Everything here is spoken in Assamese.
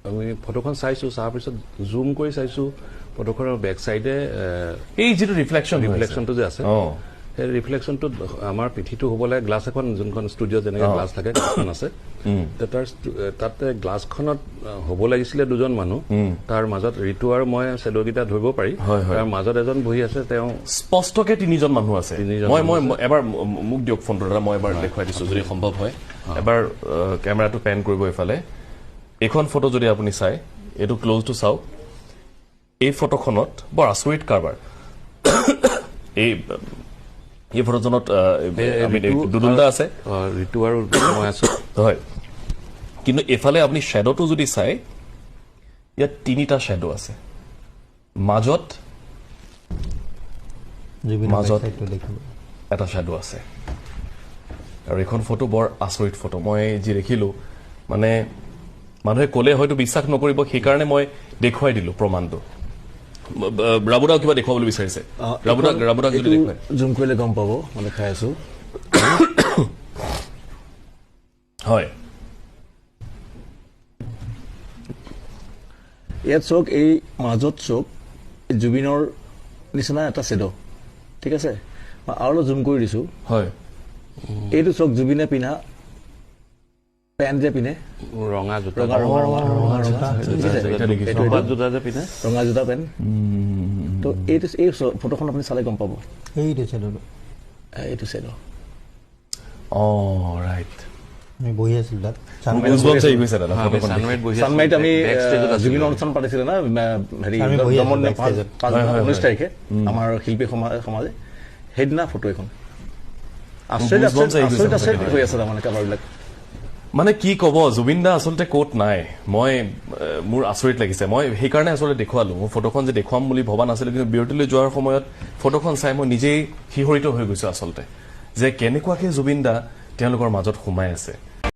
আমি ফটোখন চাইছোঁ, চোৱাৰ পিছত জুম কৰি চাইছোঁ, ফটোখনৰ বেক চাইডে এই যিটো ৰিফ্লেকশ্যন, ৰিফ্লেকশ্যনটো যে আছে, সেই ৰিফ্লেকশ্যনটোত আমাৰ পিঠিটো হ'ব লাগে। গ্লাছ এখন, যোনখন ষ্টুডিঅ' যেনেকৈ গ্লাছ থাকে, গ্লাছখন আছে, তাৰ তাতে গ্লাছখনত হ'ব লাগিছিলে দুজন মানুহ, তাৰ মাজত ঋতু আৰু মই চেদৌকেইটা ধৰিব পাৰি, তাৰ মাজত এজন বহি আছে, তেওঁ স্পষ্টকে তিনিজন মানুহ আছে। মই মই এবাৰ মোক দিয়ক ফোনটো দাদা, মই এবাৰ দেখুৱাই দিছোঁ যদি সম্ভৱ হয়। এবাৰ কেমেৰাটো পেন কৰিব এইফালে। এইখন ফটো যদি আপুনি চাই, এইটো ক্ল'জটো চাওক, এই ফটোখনত বৰ আচৰিত কাৰবাৰ। এই ফটোখনত দুদুলদা আছে, ঋতু আৰু মই আছো, হয়। কিন্তু এইফালে আপুনি শ্বেড'টো যদি চাই, ইয়াত তিনিটা শ্বেড' আছে, মাজত মাজত এটা শ্বেড' আছে। আৰু এইখন ফটো বৰ আচৰিত ফটো। মই যি দেখিলো, মানে মানুহে ক'লে হয়তো বিশ্বাস নকৰিব, সেইকাৰণে মই দেখুৱাই দিলো প্ৰমাণটো। ৰাবুদাও কিবা দেখুৱাবলৈ বিচাৰিছে, ৰাবুদাক যদি দেখুৱাই জুম কৰিলে গম পাব, মই দেখাই আছো। হয়, ইয়াত চাওক, এই মাজত চাওক, জুবিনৰ নিচিনা এটা চেদ, ঠিক আছে। মই আৰু অলপ জুম কৰি দিছো। হয়, এইটো চাওক, জুবিনে পিন্ধা পেণ্ট যে পিন্ধে, ৰঙা জোতা, ৰঙা ৰঙা ৰঙা ৰঙা জোতা যে পিন্ধে, ৰঙা জোতা পেণ্ট। তো এইটো, এই ফটোখন আপুনি চালে গম পাব, এইটো চেদ, এইটো চেদ। অ, ৰাইট। আমি বহি আছিলো তাত, চানমাৰিত আমি জুবিন অনুষ্ঠান পাতিছিলে না, হেৰি 19 তাৰিখে আমাৰ শিল্পী সমাজে, সেইদিনা ফটো এখন। আচৰিত আচৰিত আচৰিত হৈ আছে তাৰমানে কাৰোবাৰবিলাক। মানে কি ক'ব, জুবিন দা আচলতে ক'ত নাই, মই মোৰ আচৰিত লাগিছে। মই সেইকাৰণে আচলতে দেখুৱালো, মোৰ ফটোখন যে দেখুৱাম বুলি ভবা নাছিলো, কিন্তু বিৰতিলৈ যোৱাৰ সময়ত ফটোখন চাই মই নিজেই শিহৰিত হৈ গৈছো আচলতে, যে কেনেকুৱাকে জুবিন দা তেওঁলোকৰ মাজত সোমাই আছে।